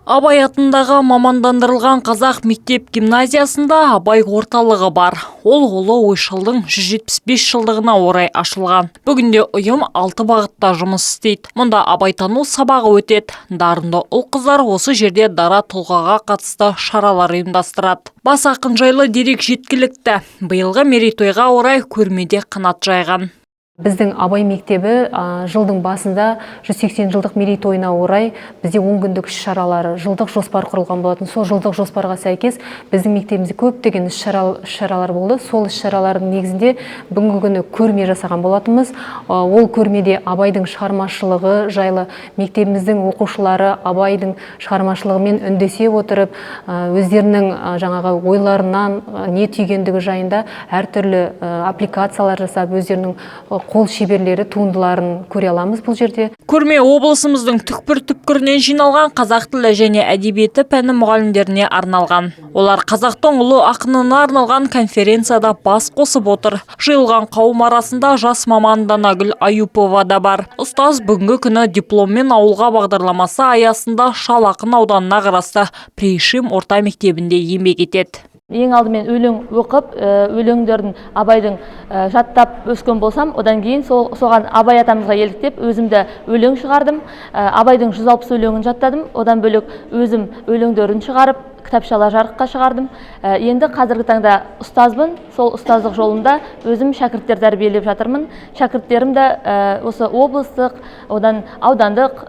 Абай атындағы мамандандырылған қазақ мектеп гимназиясында Абай орталығы бар. Ол ұлы ойшылдың 175 жылдығына орай ашылған. Бүгінде ұйым алты бағытта жұмыс істейді. Мұнда Абайтану сабағы өтеді. Дарынды ұл-қыздар осы жерде дара тұлғаға қатысты шаралар ұйымдастырады. Бас ақын жайлы дерек жеткілікті. Биылғы мерейтойға орай көрмеде қанат жайған. Біздің Абай мектебі жылдың басында 180 жылдық мерейтойына орай бізде 10 күндік іс-шаралары, жылдық жоспар құрылған болатын. Сол жылдық жоспарға сәйкес біздің мектебімізде көптеген іс-шаралар болды. Сол іс-шаралардың негізінде бүгінгі күні көрме жасаған болатынбыз. Ол көрмеде Абайдың шығармашылығы жайлы мектебіміздің оқушылары Абайдың шығармашылығымен үндесе отырып, өздерінің жаңағы ойларынан не түйгендігі жайында әртүрлі аппликациялар жасап, өздерінің қол шеберлері туындыларын көре аламыз бұл жерде. Көрме облысымыздың түкпір-түкпірінен жиналған қазақ тілі және әдебиеті пәні мұғалімдеріне арналған. Олар қазақтың ұлы ақынына арналған конференцияда бас қосып отыр. Жиылған қауым арасында жас маман Данагүл Аюпова да бар. Ұстаз бүгінгі күні «Дипломмен ауылға» бағдарламасы аясында Шал ақын ауданына қарасты Приишим орта мектебінде еңбек етеді. Ең алдымен өлең оқып, өлеңдерін Абайдың жаттап өскен болсам, одан кейін соған, Абай атамызға еліктеп, өзім де өлең шығардым. Абайдың 160 өлеңін жаттадым. Одан бөлек өзім өлеңдерін шығарып, кітапшалар жарыққа шығардым. Енді қазіргі таңда ұстазбын. Сол ұстаздық жолында өзім шәкірттер тәрбиелеп жатырмын. Шәкірттерім де осы облыстық, одан аудандық,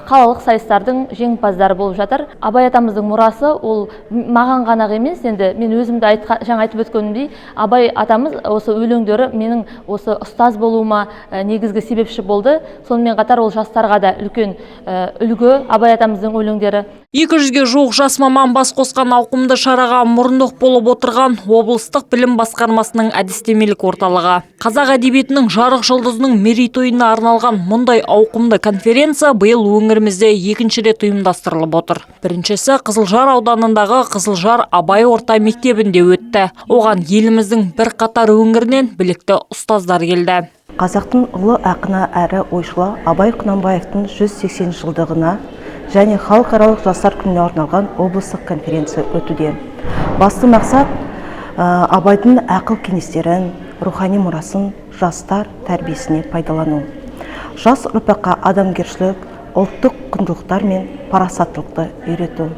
қалалық сайыстардың жеңімпаздары болып жатыр. Абай атамыздың мұрасы ол маған ғана емес, енді мен өзімді жаңа айтып өткенімдей, Абай атамыз осы өлеңдері менің осы ұстаз болуыма негізгі себепші болды. Сонымен қатар ол жастарға да үлкен үлгі, Абай атамыздың өлеңдері. 200-ге жуық жас маман бас қосқан ауқымды шараға мұрындық болып отырған облыстық білім басқармасының әдістемелік орталығы. Қазақ әдебиетінің жарық жұлдызының мерейтойына арналған мұндай ауқымды конференция биыл өңірімізде екінші рет ұйымдастырылып отыр. Біріншісі Қызылжар ауданындағы Қызылжар Абай орта мектебінде өтті. Оған еліміздің бірқатар өңірінен білікті ұстаздар келді. Қазақтың ұлы ақыны әрі ойшылы Абай Құнанбаевтың 180 жылдығына және халықаралық жастар күніне арналған облыстық конференция өтуде. Басты мақсат Абайдың ақыл кеңестерін, рухани мұрасын жастар тәрбиесіне пайдалану. Жас ұрпаққа адамгершілік, ұлттық құндылықтар мен парасаттылықты үйрету.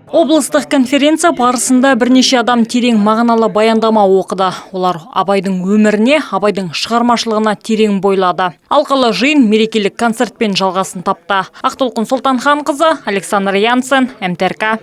Облыстық конференция барысында бірнеше адам терең мағыналы баяндама оқыды. Олар Абайдың өміріне, Абайдың шығармашылығына терең бойлады. Алқалы жиын мерекелік концертпен жалғасын тапты. Ақтолқын Сұлтанханқызы, Александр Янсен, МТРК.